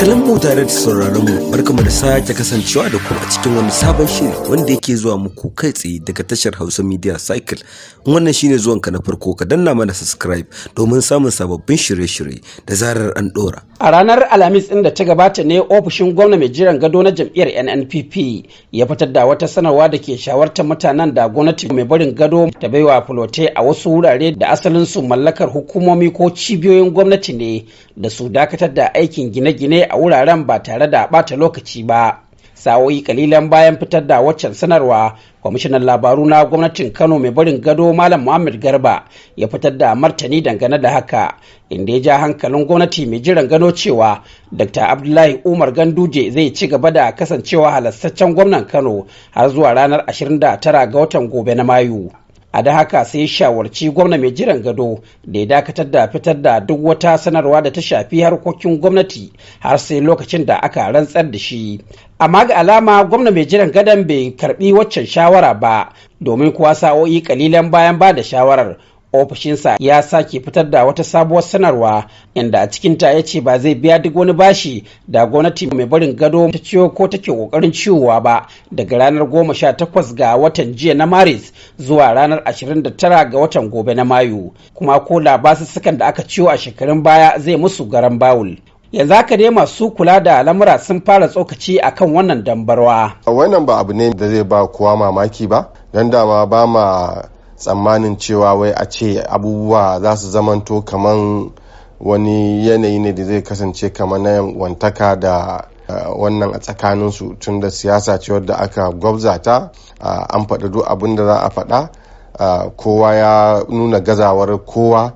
Masu mu tare da sauraron mu, barkamu da sake kasancewa da ku a cikin wani sabon shiri wanda yake zuwa muku kai tsaye daga tashar Hausa Media Cycle. In wannan shine zuwanka na farko, ka danna mana subscribe domin samun sababbin shirye-shirye da zarar an dora. A ranar Alhamis ɗin da ta gabata ne ofishin gwamna mai jiran gado na jam'iyyar NNPP ya fitar da wata sanarwa da ke shawartar mutanen da gwamnati mai barin gado ta baiwa fulote a wasu wurare da asalin su mallakar hukumomi ko cibiyoyin gwamnati ne, da su dakatar da aikin gine-gine a wuraren ba tare da bata lokaci ba. Sa'o'i kalilan bayan fitar da waccan sanarwa, kwamishinan labaru na gwamnatin Kano mai barin gado, Malam Muhammad Garba, ya fitar da martani dangane da haka, inda ya ja hankalin gwamnati mai jiran gado cewa Dr. Abdullahi Umar Ganduje zai ci gaba da kasancewa halastaccen gwamnan Kano har zuwa ranar 29 ga watan gobe na Mayu. A da haka sai shawarci gwamna mai jiran gado da ya dakatar da fitar da duk wata sanarwa da ta shafi harkokin gwamnati har sai lokacin da aka rantsar da shi. Amma ga alama gwamna mai jiran gadon bai karbi waccan shawara ba, domin kuwa sa'o'i kalilan bayan ba da shawarar, ofishinsa ya sake fitar da wata sabuwar sanarwa, inda a cikinta ya ce ba zai biya duk wani bashi da gwamnati mai barin gado ta ciyo ko take kokarin ciwowa ba daga ranar 18 ga watan jiya na Maris zuwa ranar 29 ga watan gobe na Mayu, kuma ko da basussukan da aka ciwo a shekarun baya zai musu garan bawul. Yanzu haka dai masu kula da lamura sun fara tsokaci akan wannan dambarwa. Wannan ba abu ne da zai ba kowa mamaki ba, don dama ba ma tsammanin cewa wai a ce abubuwa za su zamanto kaman wani yanayi ne da zai kasance kamar na wantaka da wannan a tsakaninsu, tun da siyasa ce wadda aka gwabza ta, an faɗi duk abin da za a faɗa, kowa ya nuna gazawar kowa,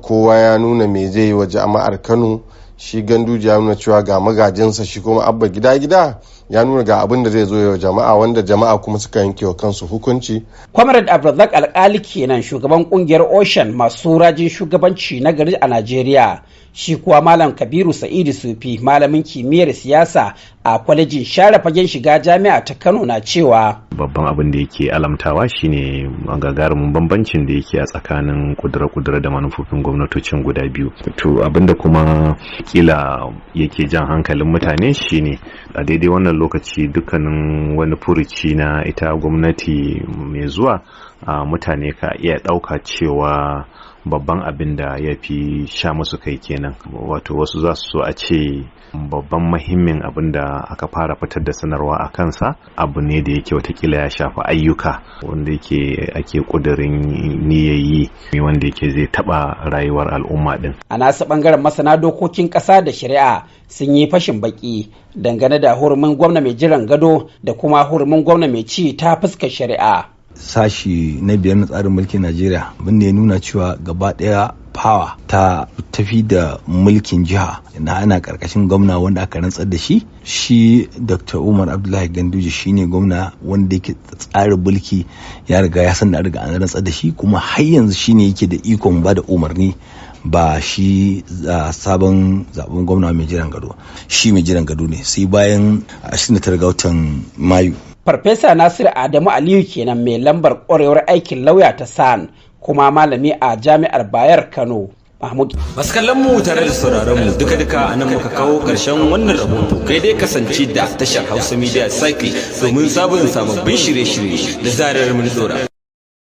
kowa ya nuna me zai yi wa jama'ar Kano. Shi Ganduje ya nuna cewa ga magajinsa, shi kuma Abba Gida Gida ya nuna ga abin da zai zo wa jama'a, wanda jama'a kuma suka yanke wa kansu hukunci. Comrade Abdulrazak Alkali kenan, shugaban kungiyar Ocean masu rajin shugabanci na gari a Najeriya. Shi kuwa Malam Kabiru Sa'idu Sufi, malamin kimiyyar siyasa a kwalejin share fagen shiga Jami'a ta Kano, na cewa babban abin da yake alamtawa shine gagarumin bambancin da yake a tsakanin kudura-kudura da manufofin gwamnatocin guda biyu. To, abin da kuma kila yake jan hankalin mutane shine a daidai wannan lokaci, dukkanin wani furuci na ita gwamnati mai zuwa, mutane ka iya ɗauka cewa babban abin da ya fi sha musu kai kenan. Wato wasu za su so a ce babban mahimmin abin da aka fara fitar da sanarwa a kansa abu ne da yake watakila ya shafi ayyuka wanda yake ake kudirin niyayi, wanda yake zai taba rayuwar al'umma din. A nasu bangaren, masana dokokin ƙasa da shari'a sun yi fashin baki dangane da hurumin gwamna mai jiran gado da kuma hurumin gwamna mai ci ta fuskar shari'a. Sashi na 5 na tsarin mulkin Najeriya, abinda ya nuna cewa gaba daya power ta tafi da mulkin jiha na ana karkashin gwamna wanda aka rantsar da shi. Shi Dr. Umar Abdullahi Ganduje shine gwamna wanda yake tsarin mulki ya riga ya san da riga an rantsar da shi, kuma har yanzu shine yake da ikon ba da umarni, ba shi sabon zaben gwamna mai jiran gado. Shi mai jiran gado ne sai bayan 29 ga watan Mayu. Farfesa Nasiru Adamu Aliyu kenan, mai lambar ƙwarewar aikin lauya ta SAN, kuma malami a Jami'ar Bayar Kano. Mahmud. Masu kallon mu tare da sauraron mu, duka duka a nan muka kawo karshen wannan rahoto. Kai dai kasance da tashar Hausa Media Cycle domin sabon sababbin shirye-shirye da zarar mun dora.